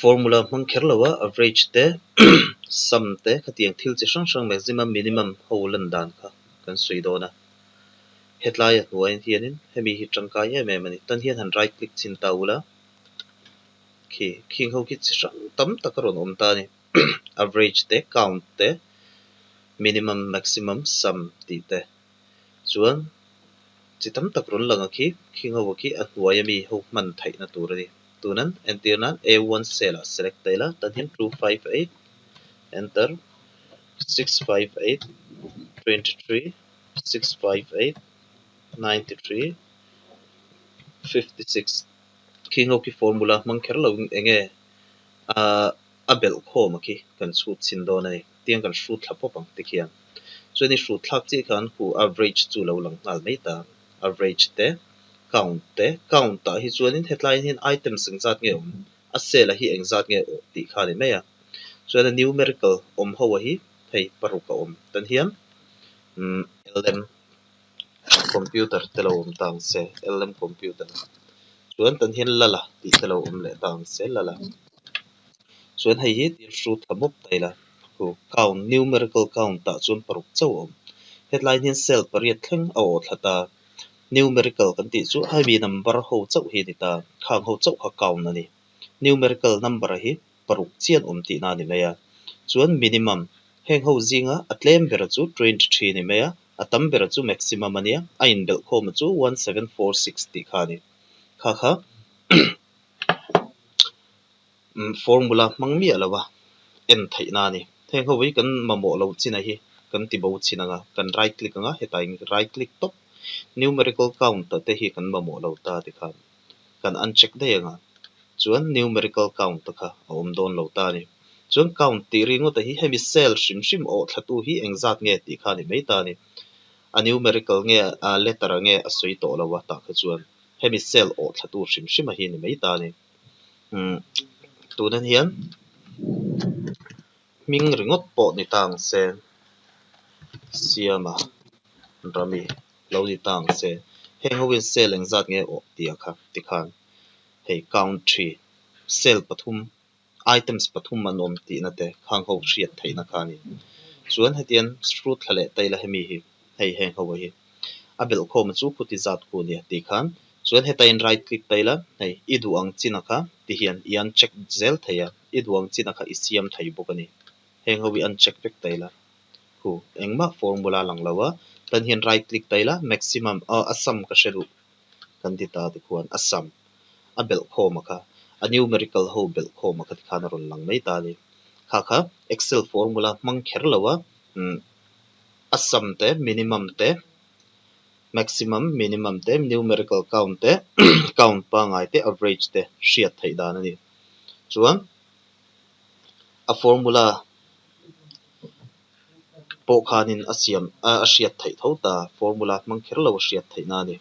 Formula hmang kher lo a average te sum te khatiang thil chi hrang hrang maximum minimum ho lan dan kha kan sawi dawn a. Hetlai a hnuai hianin hemi hi tangkai em em a ni. Tan hian han right click chin ta ula khi khing ho khi chi hrang tam tak a rawn awm ta a ni. Average te count te minimum maximum sum tih te chuan chi tam tak rawn lang a khi khing ho khi a hnuai ami ho hman theihna tur a ni. Tunan entir nan A one cell ah select ta ila tan hian 258 enter 658 23 658 93 56 khing ho khi formula hmang kher lo eng nge ah a belh khawm a khi kan chhut chhin dawn a ni. Tiang kan hrut thla pawp ang tikhian. Chuan i hrut thlak chiah khan khu average chu lo lang nghal mai ta. Average te, count te, count ah hi chuanin hetlai hian items engzat nge awm, a cell a hi engzat nge awh tih kha a ni mai a. Chuan a numerical awm ho a hi hei paruk a awm tan hian umm lm computer te lo awm ta ang se, lm computer chuan tan hian lala tih te lo awm leh ta ang se lala. Chuan hei hi thil hrut thla bawk ta ila khu count numerical count ah chuan paruk chauh a awm. Hetlai hian cell pariat thleng a awh thla ta. Numerical kan tih chu hemi number ho chauh hi a ni ta, khang ho chauh kha count a ni. Numerical number hi paruk chian awm tihna a ni mai a. Chuan minimum heng ho zinga a tlem ber chu 23 a ni mai a, a tam ber chu maximum a nia, a inbelh khawm chu 1746 tih kha a ni. Kha kha Formula hmang miah lo a en theihna a ni. Heng ho hi kan mamawh lo chin a hi kan ti bo chin ang a, kan right click ang a, hetah in right click tawp numerical count ah te hi kan mamawh lo ta tikhan kan uncheck daih ang a, chuan numerical count te kha a awm dawn lo ta a ni. Chuan count tih ringawt ah hi hemi cell hrim hrim awh thlatu hi engzat nge tih kha a ni mai ta a ni. A numerical nge a letter nge a sawi tawh lo a tah kha chuan hemi cell awh thlatu hrim hrim a hi a ni mai ta a ni. Umm tunah hian hming ringawt pawh ni ta ang se siama rami lo ni ta ang se heng ho hian cell engzat nge awh tih a kha tikhan hei country cell pathum items pathum an awm tihna te khang ho hriat theihna kha a ni. Chuan hetiang hrut thla leh ta ila hemi hi hei heng ho hi a belh khawm chu khuti zat khu nia tih khan chuan heta in right click ta ila hei i duh ang chin a kha ti hian i uncheck zel thei a i duh ang chin a kha i siam thei bawk a ni. Heng ho hi uncheck vek ta ila khu engmah formula lang lo a tan hian right click ta ila maximum ah a sum ka hre duh kan ti ta tikhuan a sum a belh khawm a kha a numerical ho belh khawm a kha tikhan a rawn lang mai ta a ni. Kha kha excel formula hmang kher lo a umm a sum te minimum te maximum minimum te numerical count te count pangngai te average te hriat theih dan a ni. Chuan a formula pawh khanin a siam a hriat theih tho ta formula hmang kher lo a hriat theihna a ni.